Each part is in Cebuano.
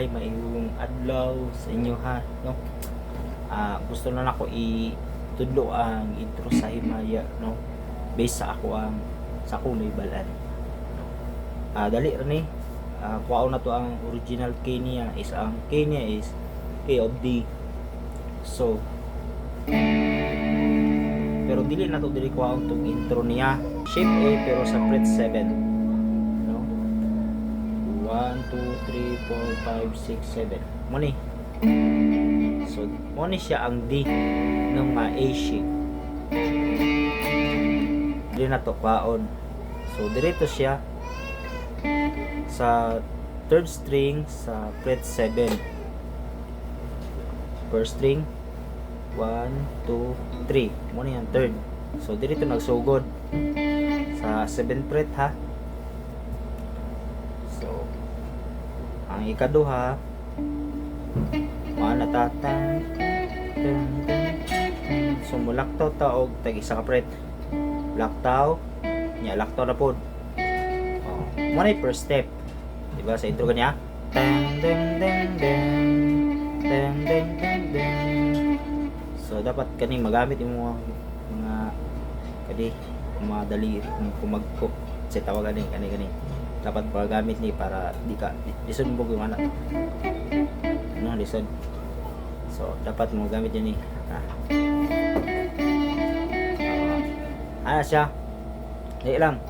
Hi, maayong adlaw sa inyo ha, no? Gusto na nako itudlo ang intro sa Himaya, no? Based sa ako ang sa akong nahibalan. No? Dali ra ni. Kuhaon na to ang original key niya is ang key niya is key of D. So, pero dili na to dili kuhaon tong intro niya. Shape A pero sa fret 7. No? 1, 2, 3, 4, 5, 6, 7. Mo ni. So, mo ni siya ang D ng mga A shape. Dili na to kwaon. So, dirito siya sa third string sa fret 7. First string, 1, 2, 3. Mo ni ang third. So, dirito nagsugod sa 7 fret ha. So, ang ikaduha, na ta tan tan tan tan. So, mulaktaw ta og tag isa ka fret. Laktaw, nya laktaw na pod. Oh, mo na yung first step. Di ba sa intro kanya? Tan tan tan tan tan tan tan tan. So, dapat kaning magamit imo ang mga kadi mga daliri kung kumagko sa tawagan ni kani kani dapat magamit ni para di ka lisod mo yung anak, ano, lisod. So dapat mo gamit yun ni ha. Ana siya, dali lang.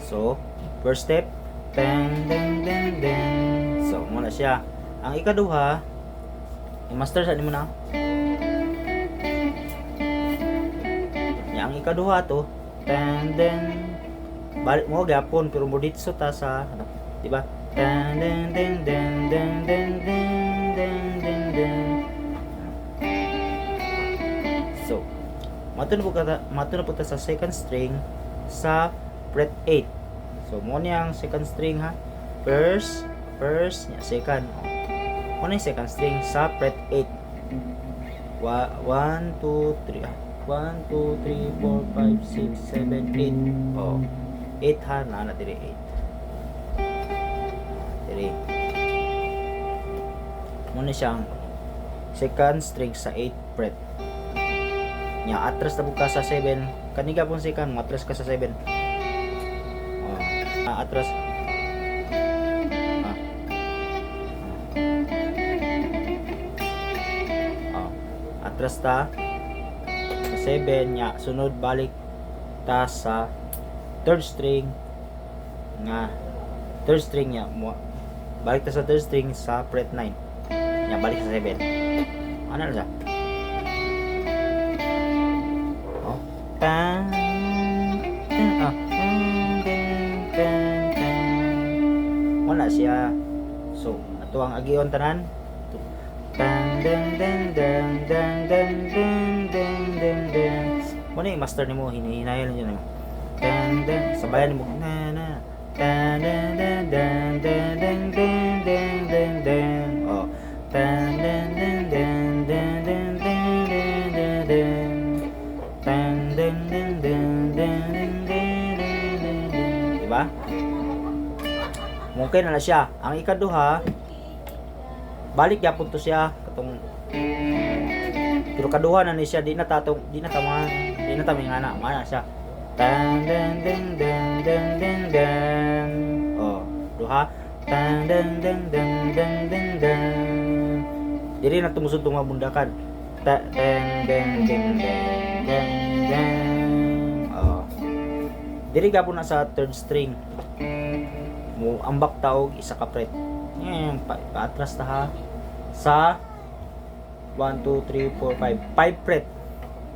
So first step, tan dan dan dan. So muna siya ang ikaduha, i-master sa nimo na. Ya, ang ikaduha to, tan dan, balik mo gyapon pero mo ditso ta sa ano, di ba? Tan dan dan dan dan dan dan dan dan dan. So, mato na po ta sa second string sa fret 8. So, mo ni ang second string ha. First, first, nya, second. Oh. Mo ni second string sa fret 8. 1, 2, 3. 1, 2, 3, 4, 5, 6, 7, 8. Oh. 8 ha, naa na diri 8. Diri. Mo ni siyang second string sa 8 fret. Nya atras na ka sa 7. Kaniga pong second, atras ka sa 7. Oh. Atras. Ah. Oh. Atras ta sa 7, nya sunod balik ta sa third string nga third string, nya mo balik ta sa third string sa fret 9, nya balik sa 7. Ano na siya? Oh, tan tan, ah, tan tan tan tan. Wala siya. So ato ang agion tanan, tan dan dan dan dan dan dan dan dan dan. Mo na yung master nimo, hinihinayan lang yun. Tan dan, sabayan mo na na tan dan dan dan dan dan dan dan dan dan. Oh, tan dan dan dan dan dan dan dan dan dan, tan dan dan dan dan dan dan dan dan dan. Diba? Mungkin na siya ang ikaduha, balik gyapon to siya katong, pero kaduha na ni siya, di na tatong, di na tama, di na tama nga na mana siya, tan dan dan dan dan dan dan. Oh, duha, tan dan dan dan dan dan dan. Diri na tumusod tong mga bundakan, ta dan dan dan dan dan dan. Oh, diri gapon na sa third string, mo ambak ta og isa ka fret. Ngayon, paatras ta ha sa 1, 2, 3, 4, 5. 5 fret.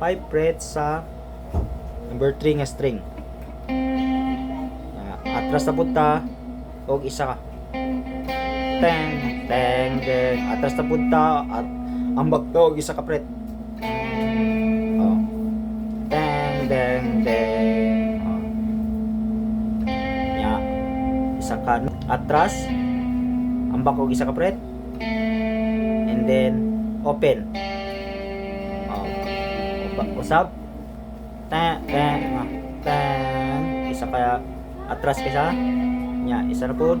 5 fret sa number 3 nga string. Atras na pud ta og isa ka. Teng, teng, teng. Atras na pud ta at ambak ta og isa ka fret. Oh. Teng, teng, teng. Oh. Nya, isa ka atras, ambak og isa ka fret, and then open. Oh. Usab. Ta ta ah, tang, isa ka atras kaysa nya, isa na pud.